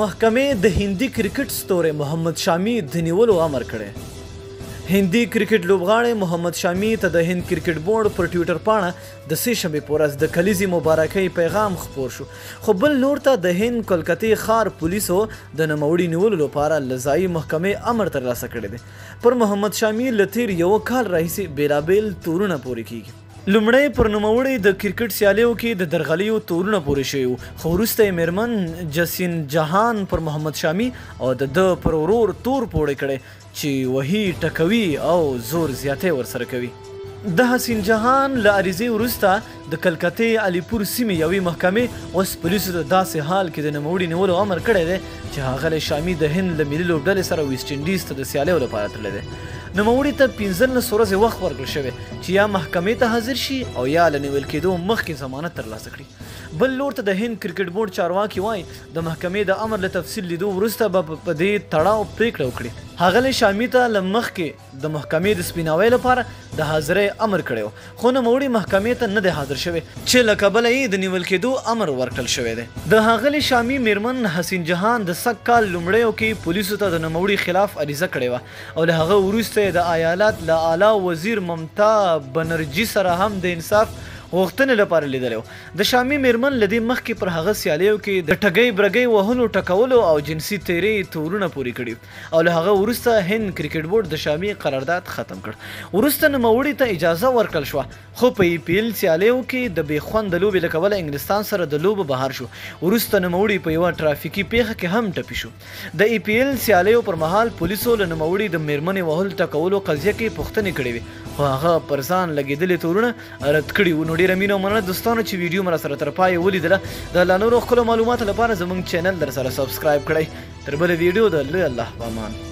محکمې د هندي کرکټ ستوری محمد شامي د نیولو امر کړی. هندي کرکټ لوبغاړی محمد شامي ته د هند کرکټ بورډ پر ټویټر پاڼه د سې شنبې په ورځ د کلیزې مبارکۍ پیغام خپور شو، خو بل لور ته د هند کلکتې ښار پولیسو د نوموړي نیولو لپاره له ځایي محکمې امر ترلاسه کړی دی. پر محمد شامي له تېر یوه کال راهیسې بېلابېل تورونه پورې کېږي. لومړی پر نوموړي د کرکټ سیالیو کې د درغلیو تورونه پورې شوي وو، خو وروسته یې مېرمن جسین جهان پر محمد شامي او د ده پر ورور تور پورې کړی چې وهي، ټکوي او زور زیاتی ورسره کوي. د حسین جهان له عریضې وروسته د کلکتې علیپور سیمې یوې محکمې اوس پولیسو ته داسې حال کې د نوموړي نیولو امر کړی دی چې ښاغلی شامي د هند له ملي لوبډلې سره ویسټ انډیز ته د سیالیو لپاره تللی دی. نوموړي ته 15 ورځې وخت ورکړل شوی چې یا محکمې ته حاضر شي او یا له نیول کېدو مخکې ضمانت ترلاسه کړي. بل لور ته د هند کرکټ بورډ چارواکي وايي، د محکمې د امر له تفصیل لیدو وروسته به په دې تړاو پرېکړه وکړي. ښاغلی شامي ته له مخکې د محکمې د سپیناوی لپاره د حاضرۍ امر کړی و، خو نوموړي محکمې ته نه دی حاضر شوی چې له کبله یې د نیول کېدو امر ورکړل شوی دی. د ښاغلي شامي مېرمن حسین جهان د سږ کال لومړیو کې پولیسو ته د نوموړي خلاف عریضه کړې وه او له هغه وروسته یې د ایالت له اعلی وزیر ممتا بنرجي سره هم د انصاف غوښتنې لپاره لیدلی و. د شامي مېرمن له دې مخکې پر هغه سیالیو کې د ټګۍ برګۍ وهلو، ټکولو او جنسي تېري تورونه پورې کړي او له هغه وروسته هند کرکټ بورډ د شامي قرارداد ختم کړ. وروسته نوموړي ته اجازه ورکړل شوه، خو په ای پي ایل سیالیو کې د بې خونده لوبې له کبله انګلستان سره د لوبو بهر شو. وروسته نوموړي په یوه ټرافیکي پېښه کې هم ټپي شو. د ای پي ایل سیالیو پر مهال پولیسو له نوموړي د مېرمنې وهلو ټکولو قضیه کې پوښتنې کړې وې، خو هغه پر ځان لګېدلي تورونه رد کړي وو. نو ډېره مینه او مننه دوستانو چې ویډیو مو راسره تر پایه ولیدله. د لا نورو ښکلو معلوماتو لپاره زموږ چینل درسره سبسکرایب کړئ. تر بلې ویډیو د لوی الله په امان.